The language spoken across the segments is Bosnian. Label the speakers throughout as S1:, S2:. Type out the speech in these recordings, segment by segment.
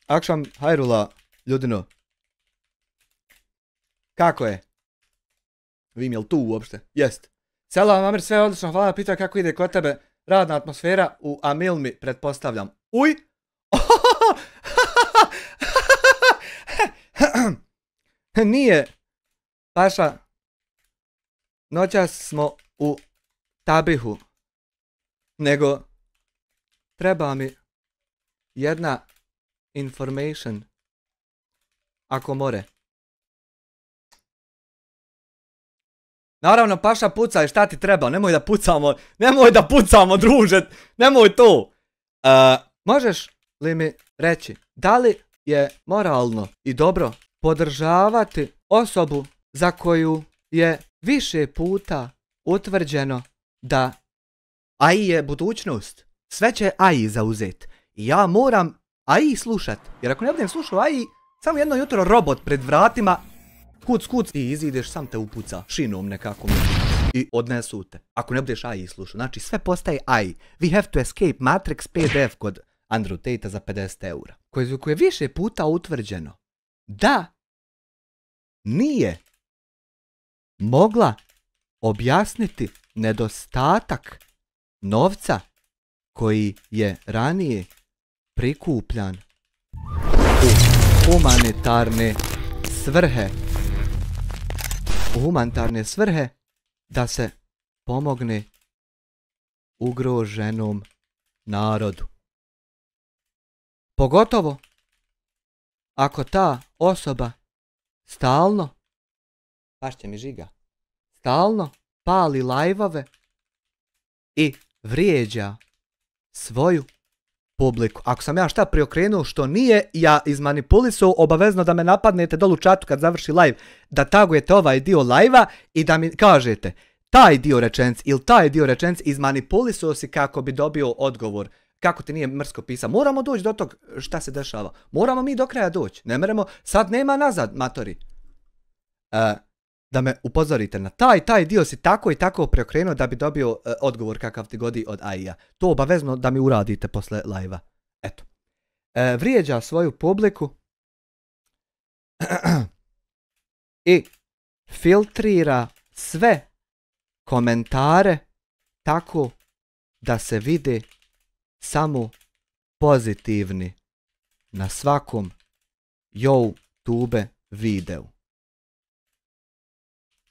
S1: Akšam hajrula, ljudino. Kako je? Vim, jel tu uopšte? Jest. Selam, Amir, sve odlično, hvala, pita kako ide kod tebe radna atmosfera u Amilmi, pretpostavljam. Uj! Nije, Paša. Noćas smo u Tabihu. Nego, treba mi jedna information. Ako more. Naravno, Paša, pucaj, šta ti treba? Nemoj da pucamo, druže, nemoj to. Možeš li mi reći, da li je moralno i dobro podržavati osobu za koju je više puta utvrđeno da AI je budućnost? Sve će AI zauzeti. I ja moram AI slušat, jer ako ne budem slušao AI, samo jedno jutro robot pred vratima, kuc, i izideš, sam te upuca šinom nekako i odnesu te. Ako ne budeš AI slušao, znači sve postaje AI. We have to escape Matrix PDF kod Andrew Tate za 50 eura. Koje je više puta utvrđeno da nije mogla objasniti nedostatak novca koji je ranije prikupljan u humanitarne svrhe da se pomogne ugroženom narodu. Pogotovo ako ta osoba stalno, pašće mi žiga, stalno pali lajvove i vrijeđa svoju publiku. Ako sam ja šta preokrenuo što nije, ja izmanipulisao, obavezno da me napadnete dolu u čatu kad završi live, da tagujete ovaj dio live-a i da mi kažete taj dio rečenic ili taj dio rečenic izmanipulisao si kako bi dobio odgovor. Kako ti nije mrsko pisao. Moramo doći do tog šta se dešava. Moramo mi do kraja doći. Ne meremo, sad nema nazad, matori. Da me upozorite na taj dio si tako i tako preokrenuo da bi dobio odgovor kakav ti godi od AI-a. To obavezno da mi uradite posle live-a. Eto. Vrijeđa svoju publiku i filtrira sve komentare tako da se vide samo pozitivni na svakom YouTube videu.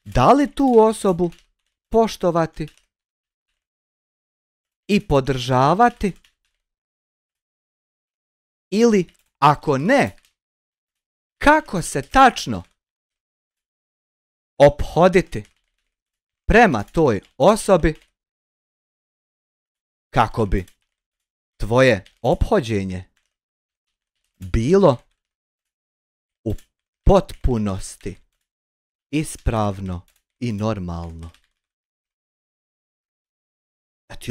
S1: Da li tu osobu poštovati i podržavati? Ili ako ne, kako se tačno ophoditi prema toj osobi kako bi tvoje ophođenje bilo u potpunosti ispravno i normalno. Eto,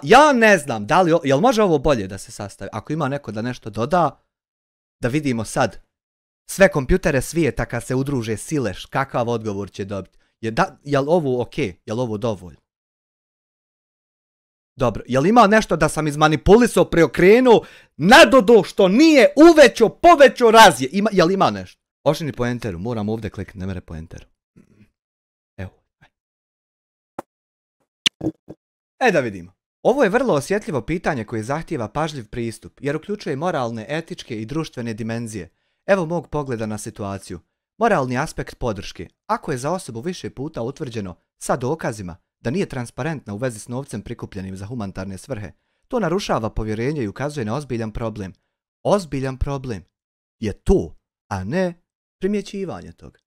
S1: ja ne znam da li, jel može ovo bolje da se sastavi? Ako ima neko da nešto doda, da vidimo sad sve kompjutere svijeta kad se udruže sileš, kakav odgovor će dobiti. Jel ovo ok? Jel ovo dovoljno? Dobro, jel ima nešto da sam izmanipulisao, preokrenuo, nadodo što nije, uvećo, povećo, razje? Jel ima nešto? Ošini po enteru, moram ovdje kliknuti, ne mere po enteru. Evo. Da vidimo. Ovo je vrlo osjetljivo pitanje koje zahtijeva pažljiv pristup, jer uključuje moralne, etičke i društvene dimenzije. Evo mog pogleda na situaciju. Moralni aspekt podrške. Ako je za osobu više puta utvrđeno sa dokazima da nije transparentna u vezi s novcem prikupljenim za humanitarne svrhe, to narušava povjerenje i ukazuje na ozbiljan problem. Ozbiljan problem je to, a ne primjećivanje toga.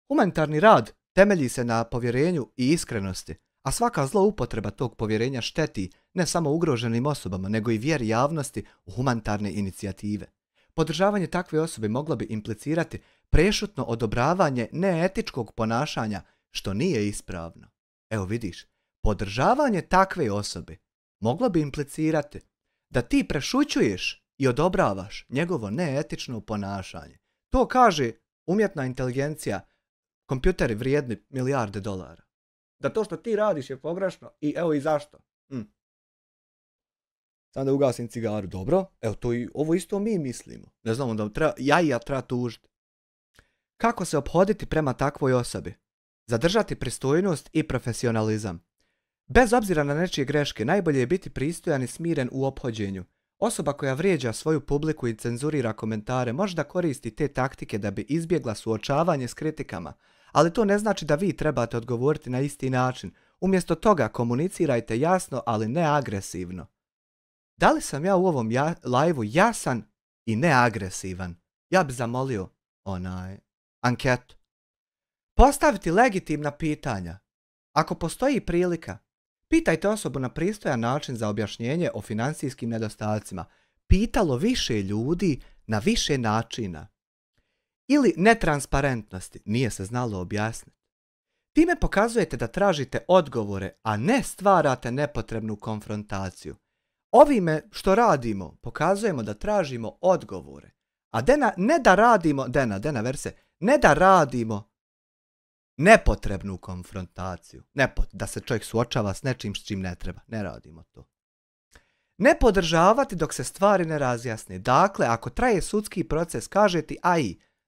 S1: Humanitarni rad temelji se na povjerenju i iskrenosti, a svaka zloupotreba tog povjerenja šteti ne samo ugroženim osobama, nego i vjeri javnosti u humanitarne inicijative. Podržavanje takve osobe moglo bi implicirati prešutno odobravanje neetičkog ponašanja, što nije ispravno. Evo vidiš, podržavanje takve osobe moglo bi implicirati da ti prešućuješ i odobravaš njegovo neetično ponašanje. To kaže umjetna inteligencija, kompjuteri vrijedni milijarde dolara. Da to što ti radiš je pogrešno i evo i zašto. Samo da ugasim cigaru. Dobro, evo ovo isto mi mislimo. Ne znamo da ja treba tužiti. Kako se ophoditi prema takvoj osobi? Zadržati pristojnost i profesionalizam. Bez obzira na nečije greške, najbolje je biti pristojan i smiren u ophođenju. Osoba koja vrijeđa svoju publiku i cenzurira komentare može da koristi te taktike da bi izbjegla suočavanje s kritikama, ali to ne znači da vi trebate odgovoriti na isti način. Umjesto toga komunicirajte jasno, ali ne agresivno. Da li sam ja u ovom live-u jasan i neagresivan? Ja bi zamolio anketu. Postaviti legitimna pitanja. Ako postoji prilika, pitajte osobu na pristojan način za objašnjenje o financijskim nedostacima. Pitalo više ljudi na više načina. Ili netransparentnosti, nije se znalo objasniti. Time pokazujete da tražite odgovore, a ne stvarate nepotrebnu konfrontaciju. Ovime što radimo, pokazujemo da tražimo odgovore. A ne da radimo nepotrebnu konfrontaciju. Da se čovjek suočava s nečim s čim ne treba. Ne radimo to. Ne podržavati dok se stvari ne razjasne. Dakle, ako traje sudski proces, kaže ti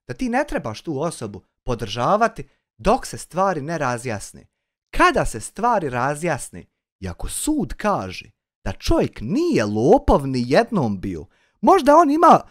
S1: da ti ne trebaš tu osobu podržavati dok se stvari ne razjasne. Kada se stvari razjasne, i ako sud kaže da čovjek nije lopov ni jednom bio, možda on ima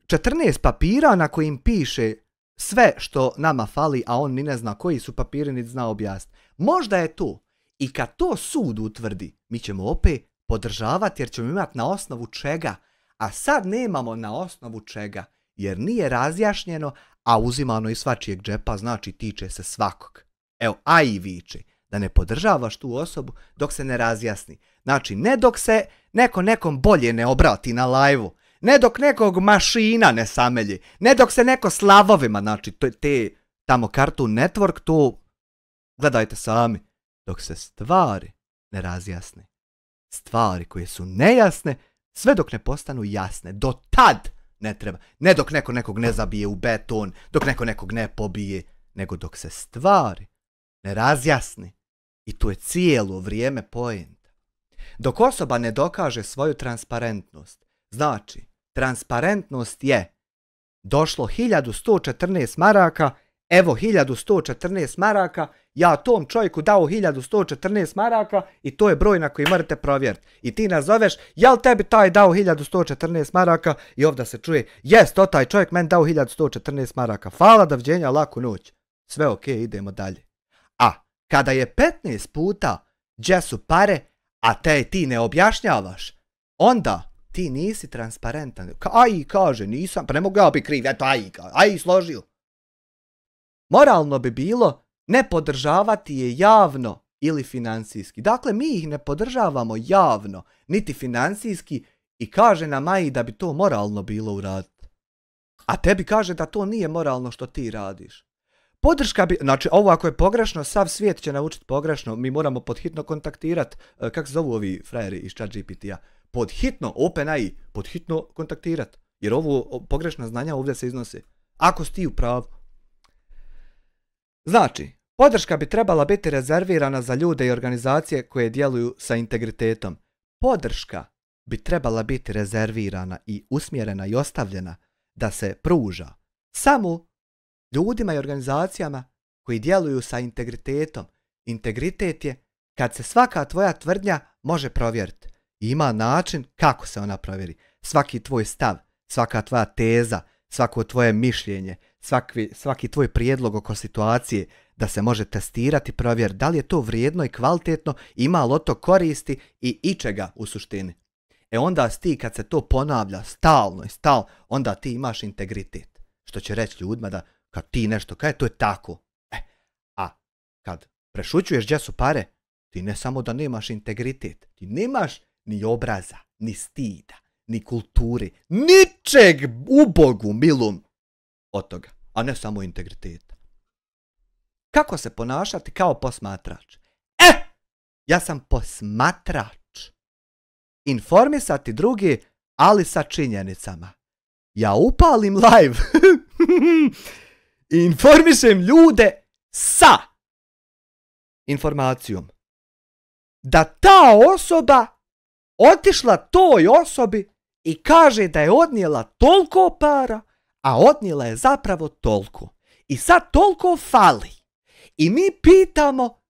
S1: 14 papira na kojim piše sve što nama fali, a on ni ne zna koji su papiri, niti zna objasniti. Možda je to. I kad to sud utvrdi, mi ćemo opet podržavati jer ćemo imati na osnovu čega. A sad nemamo na osnovu čega, jer nije razjašnjeno, a uzimano iz svačijeg džepa, znači tiče se svakog. Evo, viče da ne podržavaš tu osobu dok se ne razjasni. Znači, ne dok se nekom bolje ne obrati na live-u, ne dok nekog mašina ne samelji, ne dok se neko slavovima, znači tamo Cartoon Network, to gledajte sami, dok se stvari ne razjasne. Stvari koje su nejasne, sve dok ne postanu jasne, do tad ne treba. Ne dok neko nekog ne zabije u beton, dok neko nekog ne pobije, nego dok se stvari ne razjasne. I to je cijelo vrijeme poenta. Dok osoba ne dokaže svoju transparentnost, znači, transparentnost je došlo 1114 maraka, evo 1114 maraka, ja tom čovjeku dao 1114 maraka i to je broj na koji morate provjeriti. I ti nazoveš, jel tebi taj dao 1114 maraka i ovdje se čuje, jest, taj čovjek meni dao 1114 maraka, hvala, doviđenja, laku noć. Sve ok, idemo dalje. A kada je 15 puta gdje su pare, a ti ne objašnjavaš, onda ti nisi transparentan. Kaže, nisam, pa ne mogu ja biti kriv, eto složio. Moralno bi bilo ne podržavati je javno ili financijski. Dakle, mi ih ne podržavamo javno, niti financijski i kaže nam da bi to moralno bilo uraditi. A tebi kaže da to nije moralno što ti radiš. Podrška bi, znači ovo ako je pogrešno, sav svijet će naučiti pogrešno, mi moramo podhitno kontaktirati, kako se zovu ovi frajeri iz ChatGPT-a, OpenAI, podhitno kontaktirati, jer ovo pogrešna znanja ovdje se iznose. Ako si ti u pravu. Znači, podrška bi trebala biti rezervirana za ljude i organizacije koje djeluju sa integritetom. Podrška bi trebala biti rezervirana i usmjerena i ostavljena da se pruža samo ljudima i organizacijama koji djeluju sa integritetom. Integritet je kad se svaka tvoja tvrdnja može provjeriti. I ima način kako se ona provjeri. Svaki tvoj stav, svaka tvoja teza, svako tvoje mišljenje, svaki tvoj prijedlog oko situacije da se može testirati i provjeriti da li je to vrijedno i kvalitetno, ima li to koristi i ičega u suštini. Onda ti kad se to ponavlja stalno, onda ti imaš integritet. Što će reći ljudima da kad ti nešto kaže, to je tako. A kad prešućuješ gdje su pare, ti ne samo da nemaš integritet, ti nemaš ni obraza, ni stida, ni kulturi, ničeg ubogu milom od toga, a ne samo integriteta. Kako se ponašati kao posmatrač? Ja sam posmatrač. Informisati druge, ali sa činjenicama. Ja upalim live i informišem ljude sa informacijom da ta osoba otišla toj osobi i kaže da je odnijela toliko para, a odnijela je zapravo toliko. I sad toliko fali. I mi pitamo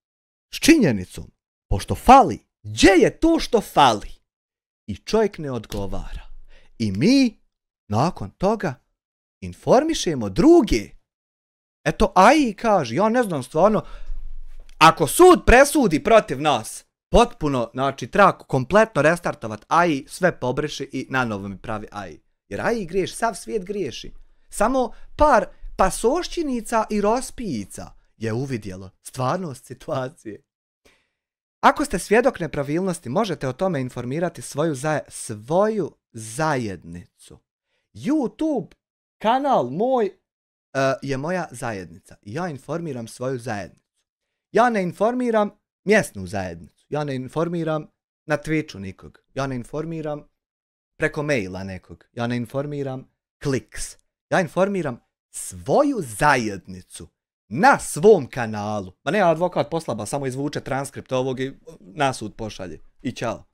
S1: s činjenicom, pošto fali, gdje je to što fali? I čovjek ne odgovara. I mi, nakon toga, informišemo druge. Eto, AI kaže, ja ne znam stvarno, ako sud presudi protiv nas, potpuno, znači, treba kompletno restartovat AI, sve pobreši i nanovo mi pravi AI. Jer AI griješi, sav svijet griješi. Samo par pasošćinica i rospijica je uvidjelo stvarnost situacije. Ako ste svjedok nepravilnosti, možete o tome informirati svoju zajednicu. YouTube kanal moj je moja zajednica. Ja informiram svoju zajednicu. Ja ne informiram mjesnu zajednicu. Ja ne informiram na Twitchu nikog. Ja ne informiram preko maila nekog. Ja ne informiram kliks. Ja informiram svoju zajednicu na svom kanalu. Ma ne, advokat poslaba, samo izvuče transkript ovog i na sud pošalje. I ćao.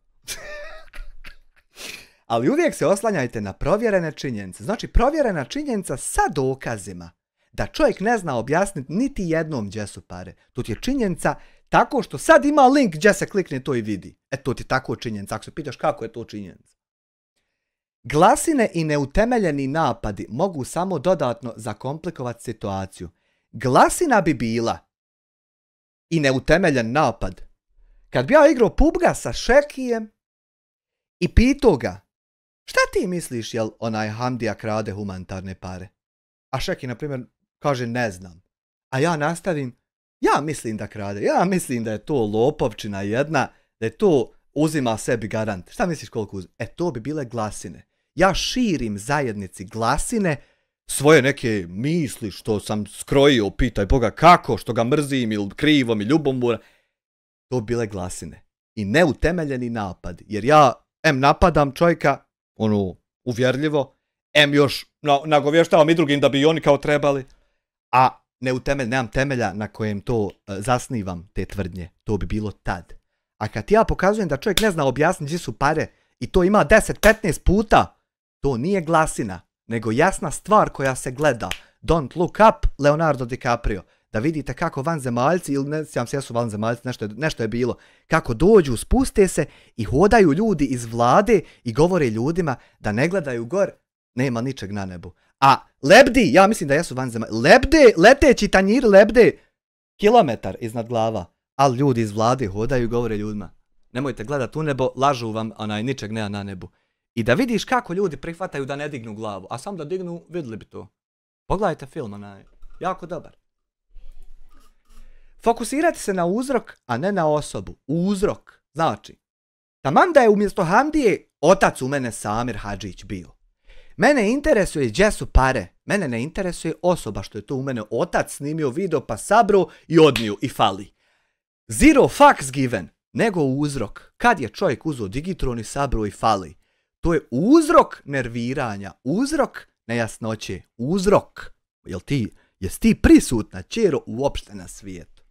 S1: Ali uvijek se oslanjajte na provjerene činjenice. Znači, provjerena činjenica sa dokazima. Da čovjek ne zna objasniti niti jednom gdje su pare. Tu ti je činjenica tako što sad ima link gdje se klikne to i vidi. To ti je tako činjenica. Ako se pitaš kako je to činjenica. Glasine i neutemeljeni napadi mogu samo dodatno zakomplikovati situaciju. Glasina bi bila i neutemeljen napad. Kad bi ja igrao PUBG sa Šekijem i pitao ga, šta ti misliš, jel onaj Hamdija krade humanitarne pare? A Šeki, na primjer, kaže ne znam. A ja nastavim, ja mislim da krade, ja mislim da je to lopovčina jedna, da je to uzima sebi garant. Šta misliš koliko uzima? To bi bile glasine. Ja širim zajednici glasine, svoje neke misli što sam skrojio, pitaj Boga kako, što ga mrzim ili krivo mi ljubomora. To bi bile glasine. I neutemeljeni napad. Jer ja napadam čovjeka, uvjerljivo, još nagovještavam i drugim da bi oni kao trebali, a nemam temelja na kojem to zasnivam, te tvrdnje. To bi bilo tad. A kad ja pokazujem da čovjek ne zna objasniti gdje su pare i to ima 10-15 puta, to nije glasina, nego jasna stvar koja se gleda. Don't look up, Leonardo DiCaprio. Da vidite kako vanzemaljci, ili ne sjećam se jesu vanzemaljci, nešto je bilo, kako dođu, spuste se i hodaju ljudi iz vlade i govore ljudima da ne gledaju gor, nema ničeg na nebu. A lebdi, ja mislim da jesu vanzemaljci, leteći tanjiri lebde kilometar iznad glava, ali ljudi iz vlade hodaju i govore ljudima, nemojte gledat u nebo, lažu vam, ničeg nema na nebu. I da vidiš kako ljudi prihvataju da ne dignu glavu, a sam da dignu, vidjeli bi to. Pogledajte film, jako dobar. Fokusirati se na uzrok, a ne na osobu. Uzrok. Znači, taman da je umjesto Hamdije otac u mene Samir Hadžić bio. Mene interesuje gdje su pare. Mene ne interesuje osoba što je to u mene otac snimio video pa sabro i odnio i fali. Zero fucks given. Nego uzrok. Kad je čovjek uzeo digitron i sabro i fali. To je uzrok nerviranja. Uzrok nejasnoće. Uzrok. Jesi ti prisutna, čero, uopšte na svijetu?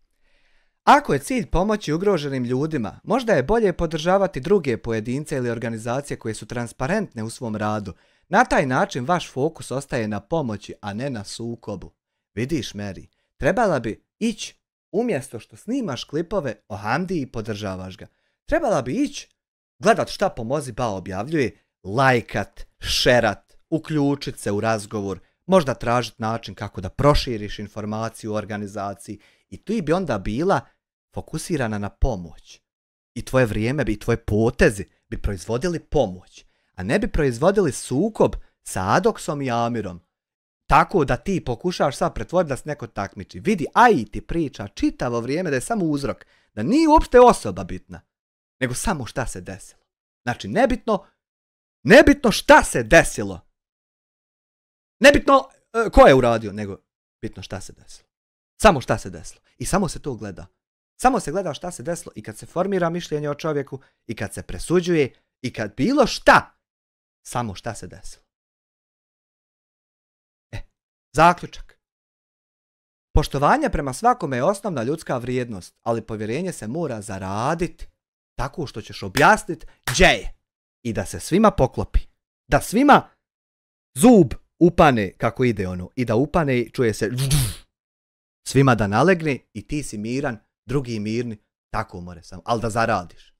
S1: Ako je cilj pomoći ugroženim ljudima, možda je bolje podržavati druge pojedince ili organizacije koje su transparentne u svom radu. Na taj način vaš fokus ostaje na pomoći, a ne na sukobu. Vidiš, Mary, trebala bi ići, umjesto što snimaš klipove o Hamdiji i podržavaš ga, trebala bi ići gledat šta Pomozi Ba objavljuje, lajkat, šerat, uključit se u razgovor, možda tražiti način kako da proširiš informaciju o organizaciji i tu bi onda bila fokusirana na pomoć. I tvoje vrijeme i tvoje potezi bi proizvodili pomoć, a ne bi proizvodili sukob sa Adoksom i Amirom. Tako da ti pokušaš sad pretvoriti da se neko takmiči. Vidi, AI ti priča čitavo vrijeme da je samo uzrok, da nije uopšte osoba bitna, nego samo šta se desilo. Znači, nebitno šta se desilo. Nebitno ko je uradio, nego bitno šta se desilo. Samo šta se desilo. I samo se to gleda. Samo se gleda šta se desilo i kad se formira mišljenje o čovjeku i kad se presuđuje i kad bilo šta. Samo šta se desilo. Zaključak. Poštovanje prema svakome je osnovna ljudska vrijednost, ali povjerenje se mora zaraditi. Tako što ćeš objasniti gdje je. I da se svima poklopi. Da svima zub upane kako ide ono. I da upane i čuje se svima da nalegne i ti si miran, drugi mirni. Tako more samo. Ali da zaradiš.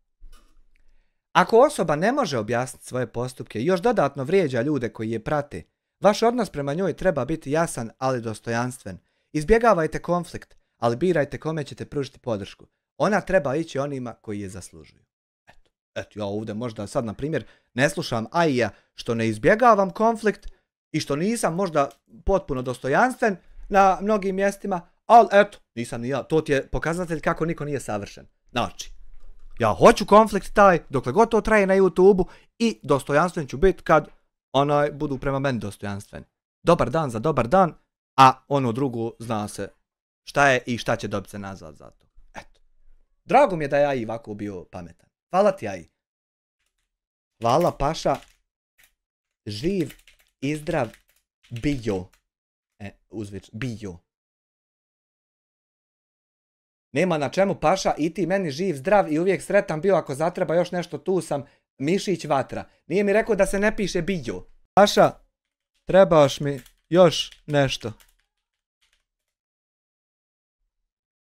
S1: Ako osoba ne može objasniti svoje postupke i još dodatno vrijeđa ljude koji je prate, vaš odnos prema njoj treba biti jasan, ali dostojanstven. Izbjegavajte konflikt, ali birajte kome ćete pružiti podršku. Ona treba ići onima koji je zaslužuju. Eto, ja ovdje možda sad, na primjer, ne slušam Aija što ne izbjegavam konflikt i što nisam možda potpuno dostojanstven na mnogim mjestima, ali eto, nisam ni ja. To ti je pokazatelj kako niko nije savršen. Znači, ja hoću konflikt taj, dokle god to traje na YouTube-u i dostojanstven ću biti kad budu prema meni dostojanstveni. Dobar dan za dobar dan, a ono drugo zna se šta je i šta će dobiti se nazad za to. Eto. Drago mi je da ja i ovako bio pametan. Hvala ti, Aji. Hvala, Paša. Živ i zdrav bio. Bio. Nema na čemu, Paša, i ti meni živ, zdrav i uvijek sretan bio, ako zatreba još nešto, tu sam, mišić vatra. Nije mi rekao da se ne piše bio. Paša, trebaš mi još nešto.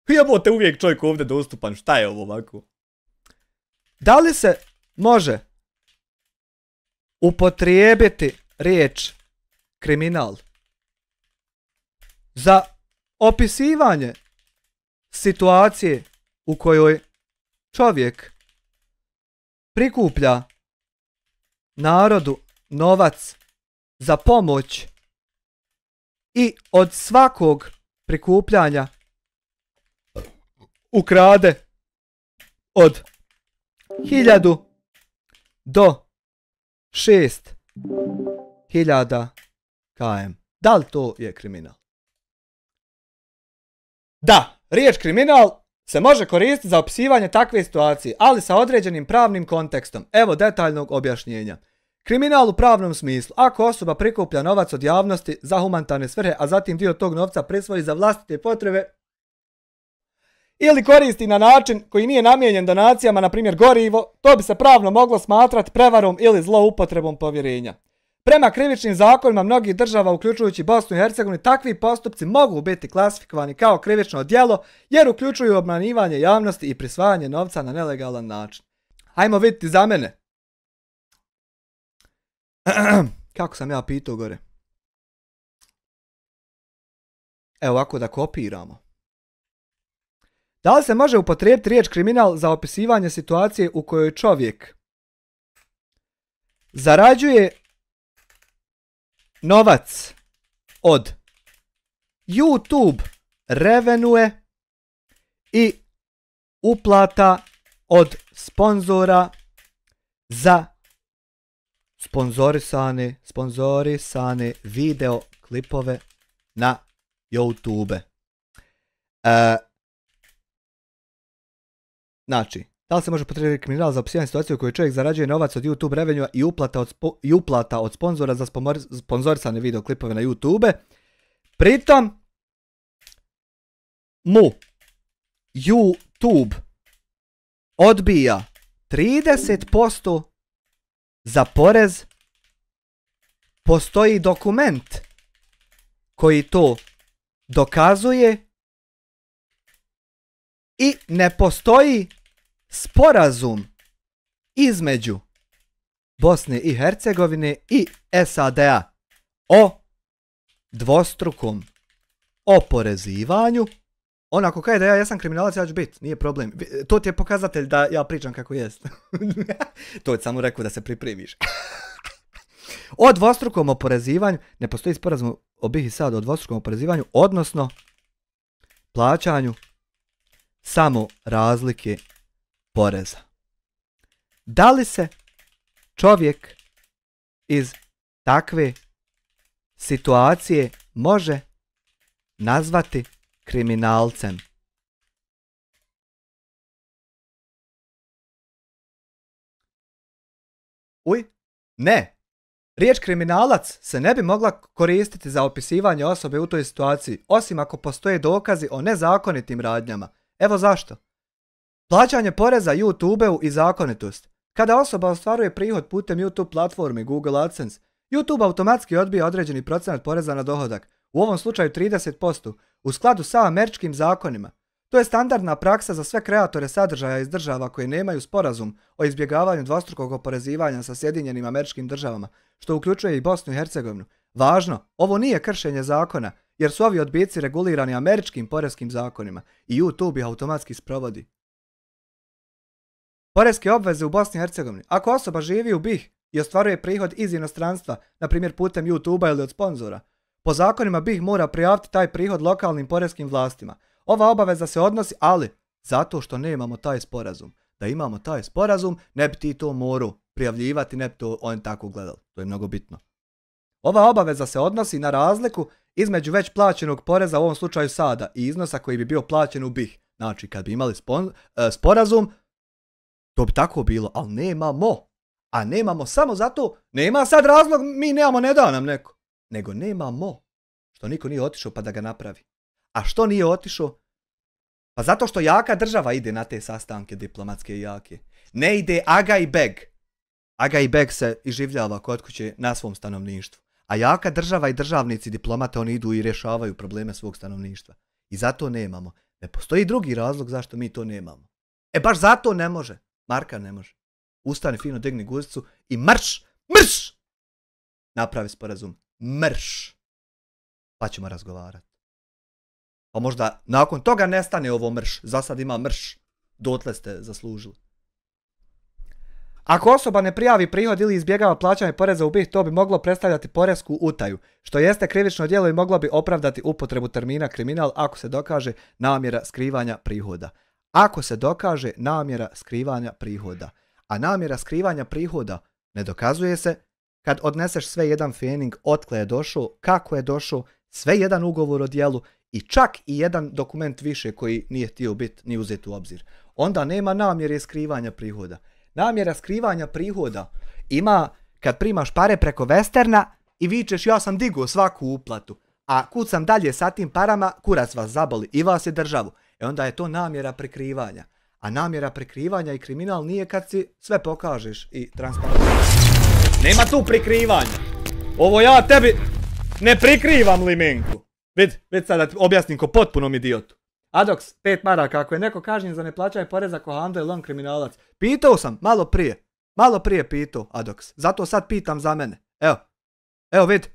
S1: Jebote, uvijek čovjek ovdje dostupan, šta je ovo ovako? Da li se može upotrijebiti riječ kriminal za opisivanje situacije u kojoj čovjek prikuplja narodu novac za pomoć i od svakog prikupljanja ukrade od 1000 do 6000 km. Da li to je kriminal? Da, riječ kriminal se može koristiti za opisivanje takve situacije, ali sa određenim pravnim kontekstom. Evo detaljnog objašnjenja. Kriminal u pravnom smislu. Ako osoba prikuplja novac od javnosti za humanitarne svrhe, a zatim dio tog novca prisvoji za vlastite potrebe ili koristi na način koji nije namijenjen donacijama, na primjer gorivo, to bi se pravno moglo smatrati prevarom ili zloupotrebom povjerenja. Prema krivičnim zakonima mnogih država, uključujući Bosnu i Hercegovinu, takvi postupci mogu biti klasifikovani kao krivično djelo jer uključuju obmanjivanje javnosti i prisvajanje novca na nelegalan način. Hajmo vidjeti za mene. Kako sam ja pitao gore? Evo ovako da kopiramo. Da li se može upotrijebiti riječ kriminal za opisivanje situacije u kojoj čovjek zarađuje novac od YouTube revenue i uplata od sponzora za sponzorisane video klipove na YouTube. Znači, da li se može upotrijebiti kriminal za opisivanje situacije u kojoj čovjek zarađuje novac od YouTube revenue i uplata od sponzora za sponzorisane video klipove na YouTube. Pritom mu YouTube odbija 30% za porez. Postoji dokument koji to dokazuje i ne postoji sporazum između Bosne i Hercegovine i SAD-a o dvostrukom oporezivanju. Onako kaže da ja jesam kriminalac, ja ću biti, nije problem. To ti je pokazatelj da ja pričam kako jest. To je samo rekao da se pripremiš. O dvostrukom oporezivanju, ne postoji sporazum o BiH i SAD o dvostrukom oporezivanju, odnosno plaćanju samo razlike poreza. Da li se čovjek iz takve situacije može nazvati kriminalcem? Ne. Riječ kriminalac se ne bi mogla koristiti za opisivanje osobe u toj situaciji, osim ako postoje dokazi o nezakonitim radnjama. Evo zašto. Plaćanje poreza YouTube-u i zakonitost. Kada osoba ostvaruje prihod putem YouTube platformi Google AdSense, YouTube automatski odbija određeni procenat poreza na dohodak, u ovom slučaju 30%, u skladu sa američkim zakonima. To je standardna praksa za sve kreatore sadržaja iz država koje nemaju sporazum o izbjegavanju dvostrukog oporezivanja sa Sjedinjenim Američkim Državama, što uključuje i Bosnu i Hercegovinu. Važno, ovo nije kršenje zakona, jer su ovi odbici regulirani američkim porezkim zakonima i YouTube ih automatski sprovodi. Poreske obveze u Bosni i Hercegovini. Ako osoba živi u BiH i ostvaruje prihod iz inostranstva, na primjer putem YouTube-a ili od sponzora, po zakonima BiH mora prijaviti taj prihod lokalnim poreskim vlastima. Ova obaveza se odnosi, ali zato što nemamo taj sporazum. Da imamo taj sporazum, ne bi ti to morao prijavljivati, ne bi to on tako gledali. To je mnogo bitno. Ova obaveza se odnosi na razliku između već plaćenog poreza, u ovom slučaju sada, i iznosa koji bi bio plaćen u BiH. Znači, kad bi imali sporazum, to bi tako bilo, ali nemamo. A nemamo samo zato, nema sad razlog, mi nemamo, ne da nam neko. Nego nemamo. Što niko nije otišao pa da ga napravi. A što nije otišao? Pa zato što jaka država ide na te sastanke diplomatske i jake. Ne ide aga i beg. Aga i beg se iživljava kod kuće na svom stanovništvu. A jaka država i državnici diplomate, oni idu i rješavaju probleme svog stanovništva. I zato nemamo. Ne postoji drugi razlog zašto mi to nemamo. E baš zato ne može. Marka ne može. Ustani fino, digni guzicu i marš! Mrš! Napravi sporazum. Mrš! Pa ćemo razgovarati. Pa možda nakon toga nestane ovo mrš. Za sad ima mrš. Dotle ste zaslužili. Ako osoba ne prijavi prihod ili izbjegava plaćanje poreza u BiH, to bi moglo predstavljati poresku utaju, što jeste krivično djelo i moglo bi opravdati upotrebu termina kriminal ako se dokaže namjera skrivanja prihoda. Ako se dokaže namjera skrivanja prihoda. A namjera skrivanja prihoda ne dokazuje se kad odneseš sve jedan fening, otkle je došao, kako je došao, sve jedan ugovor o djelu i čak i jedan dokument više koji nije htio biti ni uzeti u obzir. Onda nema namjere skrivanja prihoda. Namjera skrivanja prihoda ima kad primaš pare preko Westerna i vičeš ja sam digao svaku uplatu, a kucam dalje sa tim parama, kurac vas zaboli i vas je državu. Onda je to namjera prikrivanja. A namjera prikrivanja i kriminal nije kad si sve pokažeš i transparentno. Nema tu prikrivanja. Ovo ja tebi ne prikrivam, limenku. Vid sad da ti objasnim ko potpunom idiotu. Adoks, 5 maraka, ako je neko kažnjen za neplaćanje poreza ko Hando ili on kriminalac. Pitao sam, malo prije pitao, Adoks. Zato sad pitam za mene. Evo vid.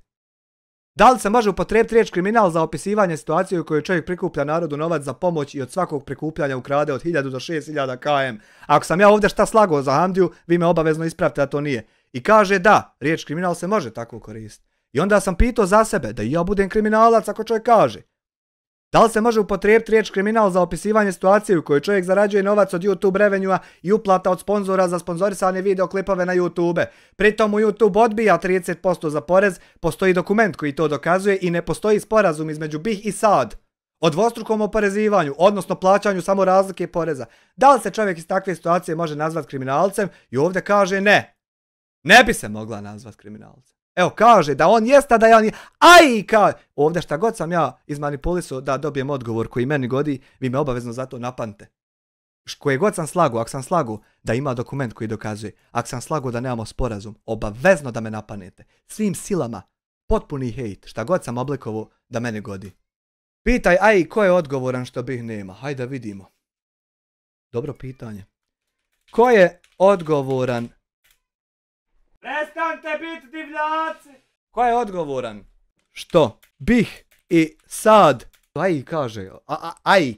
S1: Da li se može upotrijebiti riječ kriminal za opisivanje situacije u kojoj čovjek prikuplja narodu novac za pomoć i od svakog prikupljanja ukrade od 1000 do 6000 km? Ako sam ja ovdje šta slagao za Hamdiju, vi me obavezno ispravite da to nije. I kaže da, riječ kriminal se može tako koristiti. I onda sam pitao za sebe da i ja budem kriminalac ako čovjek kaže. Da li se može upotrijebiti riječ kriminal za opisivanje situacije u kojoj čovjek zarađuje novac od YouTube revenua i uplata od sponzora za sponzorisane videoklipove na YouTube? Pritom mu YouTube odbija 30% za porez, postoji dokument koji to dokazuje i ne postoji sporazum između BiH i SAD o dvostrukom oporezivanju, odnosno plaćanju samo razlike poreza. Da li se čovjek iz takve situacije može nazvati kriminalcem? I ovdje kaže ne. Ne bi se mogla nazvati kriminalcem. Evo, kaže da on jeste, da ja nije. Ovdje šta god sam ja izmanipulisao da dobijem odgovor koji meni godi, vi me obavezno za to napamte. Koje god sam slagu, ako sam slagu da ima dokument koji dokazuje, ako sam slagu da nemamo sporazum, obavezno da me napanete. Svim silama, potpuni hejt, šta god sam oblikovao da mene godi. Pitaj, ko je odgovoran što BiH nema? Hajde da vidimo. Dobro pitanje. Ko je odgovoran? Prestanite biti divljaci! Ko je odgovoran? Što? BiH i SAD. Kaže,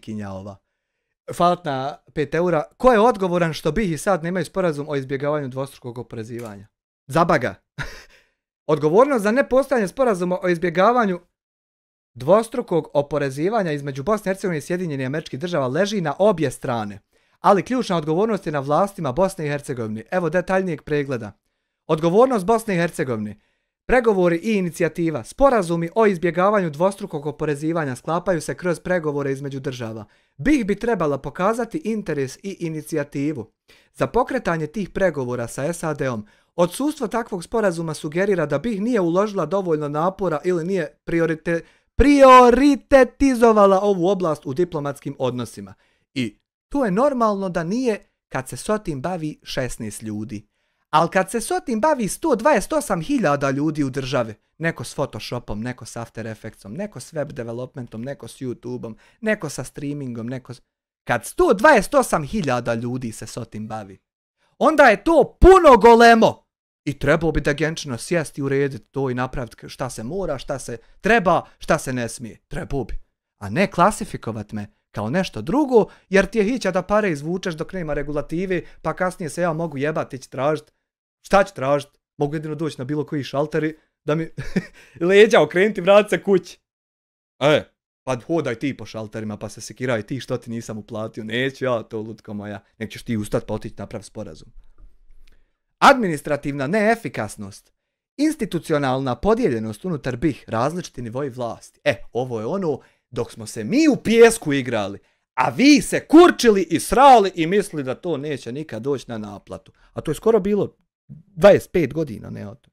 S1: kinja ova. Falatna 5 eura. Ko je odgovoran što BiH i SAD nemaju sporazum o izbjegavanju dvostrukog oporezivanja? Zabaga. Odgovornost za nepostojanje sporazuma o izbjegavanju dvostrukog oporezivanja između Bosne i Hercegovine i Sjedinjenih Američkih Država leži na obje strane. Ali ključna odgovornost je na vlastima Bosne i Hercegovine. Evo detaljnijeg pregleda. Odgovornost Bosne i Hercegovine. Pregovori i inicijativa. Sporazumi o izbjegavanju dvostrukog oporezivanja sklapaju se kroz pregovore između država. BiH bi trebala pokazati interes i inicijativu za pokretanje tih pregovora sa SAD-om. Odsustvo takvog sporazuma sugerira da BiH nije uložila dovoljno napora ili nije prioritetizovala ovu oblast u diplomatskim odnosima. I To je normalno da nije kad se s tim bavi 16 ljudi. Ali kad se s tim bavi 128.000 ljudi u državi, neko s Photoshopom, neko s After Effectsom, neko s web developmentom, neko s YouTubeom, neko sa streamingom, neko s... Kad 128.000 ljudi se s tim bavi, onda je to puno golemo. I trebao bi da genčino sjesti i urediti to i napraviti šta se mora, šta se treba, šta se ne smije. Trebao bi. A ne klasifikovat me kao nešto drugo, jer ti je hića da pare izvučeš dok nema regulative, pa kasnije se ja mogu jebati, ići tražiti. Šta ću tražiti? Mogu jedino doći na bilo koji šalteri da mi leđa okrenuti, vrati se kući. Pa hodaj ti po šalterima pa se sekiraj ti što ti nisam uplatio. Neću ja to, lutko moja. Nek ćeš ti ustati pa otići naprav sporazum. Administrativna neefikasnost. Institucionalna podijeljenost unutar BiH, različiti nivoji vlasti. Ovo je ono dok smo se mi u pijesku igrali, a vi se kurčili i srali i mislili da to neće nikad doći na naplatu. A to je skoro bilo 25 godina, ne o to.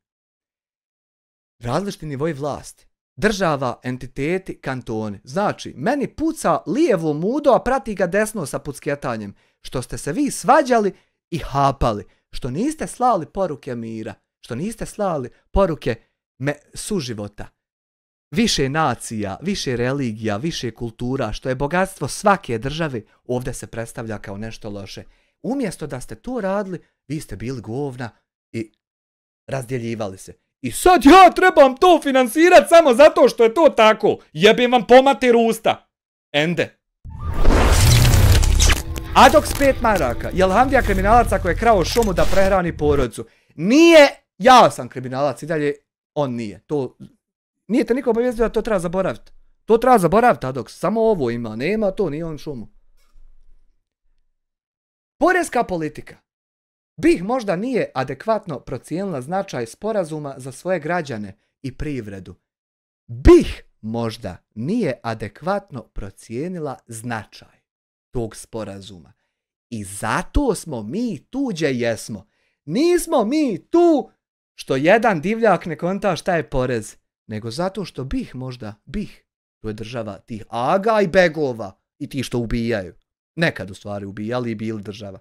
S1: Različiti nivoji vlasti. Država, entiteti, kantoni. Znači, meni puca lijevo mudo, a prati ga desno sa pucketanjem. Što ste se vi svađali i hapali. Što niste slali poruke mira. Što niste slali poruke suživota. Više nacija, više religija, više kultura, što je bogatstvo svake države, ovdje se predstavlja kao nešto loše. Umjesto da ste to radili, vi ste bili govna i razdjeljivali se. I sad ja trebam to financirati samo zato što je to tako. Jebim vam pomater usta. Ende. Adoks 5 maraka. Jel Hamdija kriminalac ako je krao šumu da prehrani porodicu? Nije. Ja sam kriminalac i dalje on nije. To... Nije te niko obavijestio da to treba zaboraviti. To treba zaboraviti, Adoks. Samo ovo ima. Nema to, nije on šumu. Poreska politika. BiH možda nije adekvatno procijenila značaj sporazuma za svoje građane i privredu. BiH možda nije adekvatno procijenila značaj tog sporazuma. I zato smo mi tu gdje jesmo. Nismo mi tu što jedan divljak ne konta šta je porez. Nego zato što BiH možda, BiH, to je država tih aga i begova i ti što ubijaju. Nekad u stvari ubijali i bili država.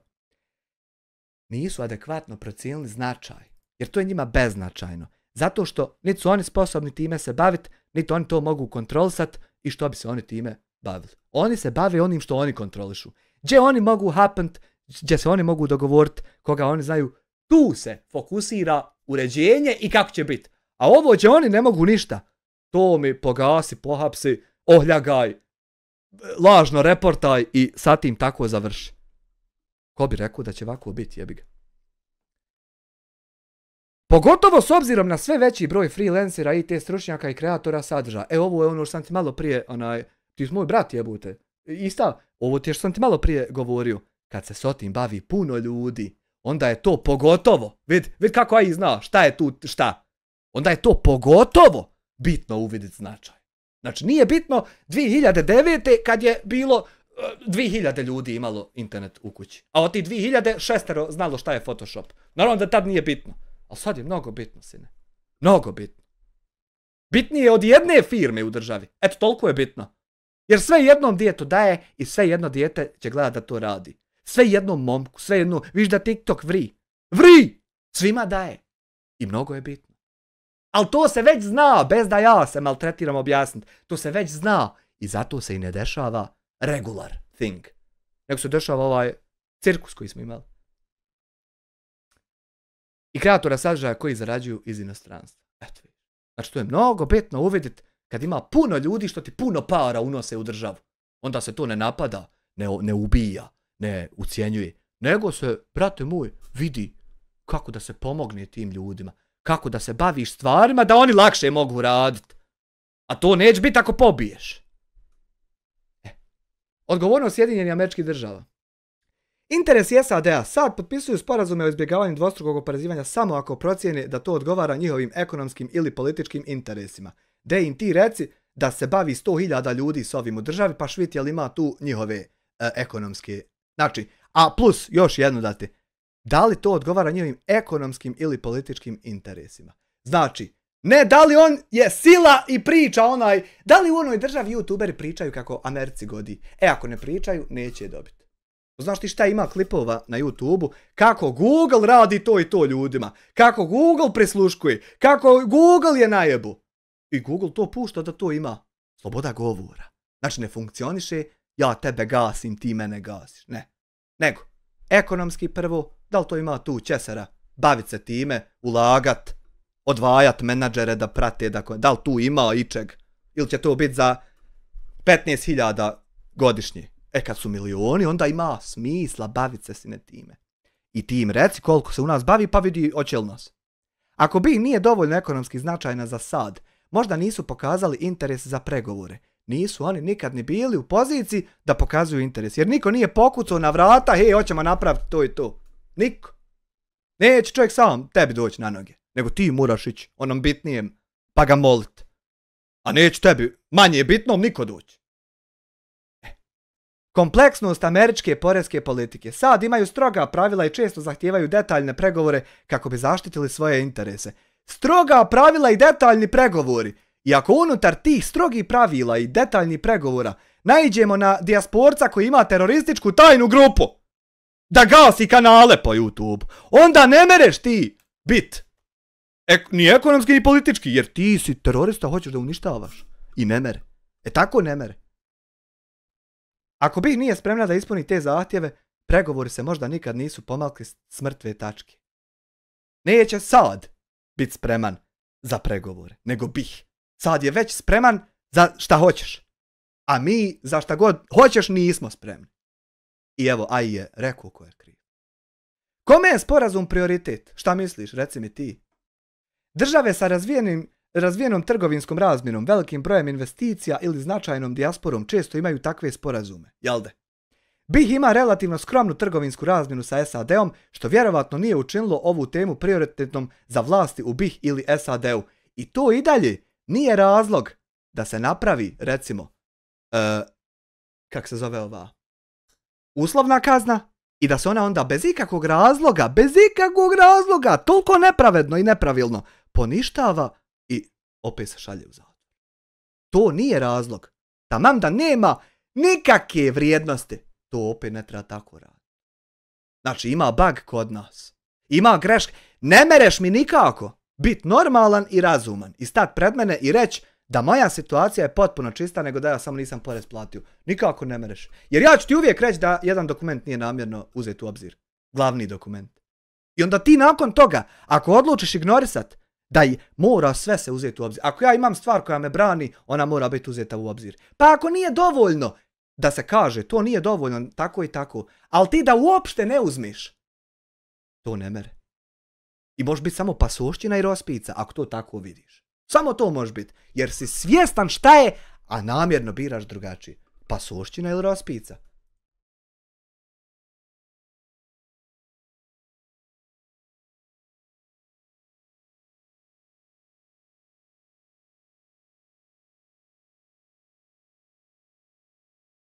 S1: Nisu adekvatno procijenili značaj, jer to je njima beznačajno. Zato što niti su oni sposobni time se baviti, niti oni to mogu kontrolisati i što bi se oni time bavili. Oni se bave onim što oni kontrolišu. Gdje oni mogu hapent, gdje se oni mogu dogovoriti, koga oni znaju, tu se fokusira uređenje i kako će biti. A ovo gdje oni ne mogu ništa, to mi pogasi, pohapsi, ohljagaj, lažno reportaj i sa tim tako završi. Ko bi rekao da će ovako biti, jebi ga. Pogotovo s obzirom na sve veći broj freelancera, IT stručnjaka i kreatora sadržaja. Ovo je ono što sam ti malo prije, ti si moj brat jebute. Ista, ovo ti je što sam ti malo prije govorio. Kad se s tim bavi puno ljudi, onda je to pogotovo. Vid kako aj zna, šta je tu, šta. Onda je to pogotovo bitno uvidjeti značaj. Znači nije bitno 2009. kad je bilo 2000 ljudi imalo internet u kući. A od tih 2000 šestero znalo šta je Photoshop. Naravno da tad nije bitno. Ali sad je mnogo bitno, sine. Mnogo bitno. Bitnije od jedne firme u državi. Eto, toliko je bitno. Jer sve jednom djetetu daje i sve jedno dijete će gledati da to radi. Sve jednom momku, sve jedno... Viš da TikTok vri. Vri! Svima daje. I mnogo je bitno. Ali to se već zna, bez da ja se maltretiram objasniti. To se već zna. I zato se i ne dešava regular thing. Nego se dešava ovaj cirkus koji smo imali. I kreatora sadržaja koji zarađuju iz inostranstva. Eto. Znači to je mnogo bitno uvidjeti kad ima puno ljudi što ti puno para unose u državu. Onda se to ne napada, ne ubija, ne ucjenjuje. Nego se, brate moj, vidi kako da se pomogne tim ljudima. Kako da se baviš stvarima da oni lakše mogu raditi. A to neće biti ako pobiješ. Odgovornost Sjedinjenih Američkih Država. Interes SAD-a sad potpisuju sporazume o izbjegavanju dvostrukog oporezivanja samo ako procijene da to odgovara njihovim ekonomskim ili političkim interesima. Da im ti reci da se bavi 100.000 ljudi s ovim u državi, pa švit jel ima tu njihove ekonomske... Znači, a plus još jedno dati. Da li to odgovara njihovim ekonomskim ili političkim interesima? Znači, ne da li on je sila i priča onaj... Da li u onoj državi youtuberi pričaju kako Americi godi? Ako ne pričaju, neće dobiti. Znaš ti šta ima klipova na YouTube-u? Kako Google radi to i to ljudima. Kako Google prisluškuje. Kako Google je najebu. I Google to pušta da to ima. Sloboda govora. Znači ne funkcioniše, ja tebe gasim, ti mene gasiš. Ne. Nego, ekonomski prvo, da li to ima tu česara? Bavit se time, ulagat, odvajat menadžere da prate, da li tu ima ičeg. Ili će to biti za 15.000 godišnje. Kad su milioni, onda ima smisla bavit se sine time. I ti im reci koliko se u nas bavi, pa vidi hoće li nas. Ako BiH nije dovoljno ekonomski značajna za sad, možda nisu pokazali interes za pregovore. Nisu oni nikad ni bili u poziciji da pokazuju interes. Jer niko nije pokucao na vrata, hej, hoćemo napraviti to i to. Niko. Neće čovjek sam tebi doći na noge. Nego ti moraš ići onom bitnijem, pa ga molit. A neće tebi manje bitnom niko doći. Kompleksnost američke poreske politike. Sad imaju stroga pravila i često zahtijevaju detaljne pregovore kako bi zaštitili svoje interese. Stroga pravila i detaljni pregovori. I ako unutar tih strogih pravila i detaljnih pregovora naiđemo na dijasporca koji ima terorističku tajnu grupu da gasi kanale po YouTube, onda ne mereš ti bit ni ekonomski ni politički, jer ti si terorista, hoćeš da uništavaš. I ne mere. Tako ne mere. Ako BiH nije spremna da ispuni te zahtjeve, pregovori se možda nikad nisu pomakli s mrtve tačke. Neće sad biti spreman za pregovore, nego BiH. Sad je već spreman za šta hoćeš. A mi za šta god hoćeš nismo spremni. I evo, aj je rekao ko je kriv. Kome je sporazum prioritet? Šta misliš, reci mi ti? Države sa razvijenom trgovinskom razmjenom, velikim brojem investicija ili značajnom dijasporom često imaju takve sporazume, jel'de? BiH ima relativno skromnu trgovinsku razmjenu sa SAD-om, što vjerovatno nije učinilo ovu temu prioritetnom za vlasti u BiH ili SAD-u. I to i dalje nije razlog da se napravi, recimo, kak se zove ova, uslovna kazna i da se ona onda bez ikakvog razloga, toliko nepravedno i nepravilno poništava i opet se šalje u zatvor. To nije razlog. Tamam da nema nikakve vrijednosti. To opet ne treba tako raditi. Znači ima bug kod nas. Ima greške. Ne mereš mi nikako biti normalan i razuman i stat pred mene i reći da moja situacija je potpuno čista, nego da ja samo nisam porez platio. Nikako ne mereš. Jer ja ću ti uvijek reći da jedan dokument nije namjerno uzet u obzir. Glavni dokument. I onda ti nakon toga, ako odlučiš ignorisat, da i mora sve se uzeti u obzir. Ako ja imam stvar koja me brani, ona mora biti uzeta u obzir. Pa ako nije dovoljno da se kaže, to nije dovoljno, tako i tako, ali ti da uopšte ne uzmiš, to ne mere. I može biti samo pasošćina i rospica, ako to tako vidiš. Samo to može biti, jer si svjestan šta je, a namjerno biraš drugačije. Pasošćina ili rospica.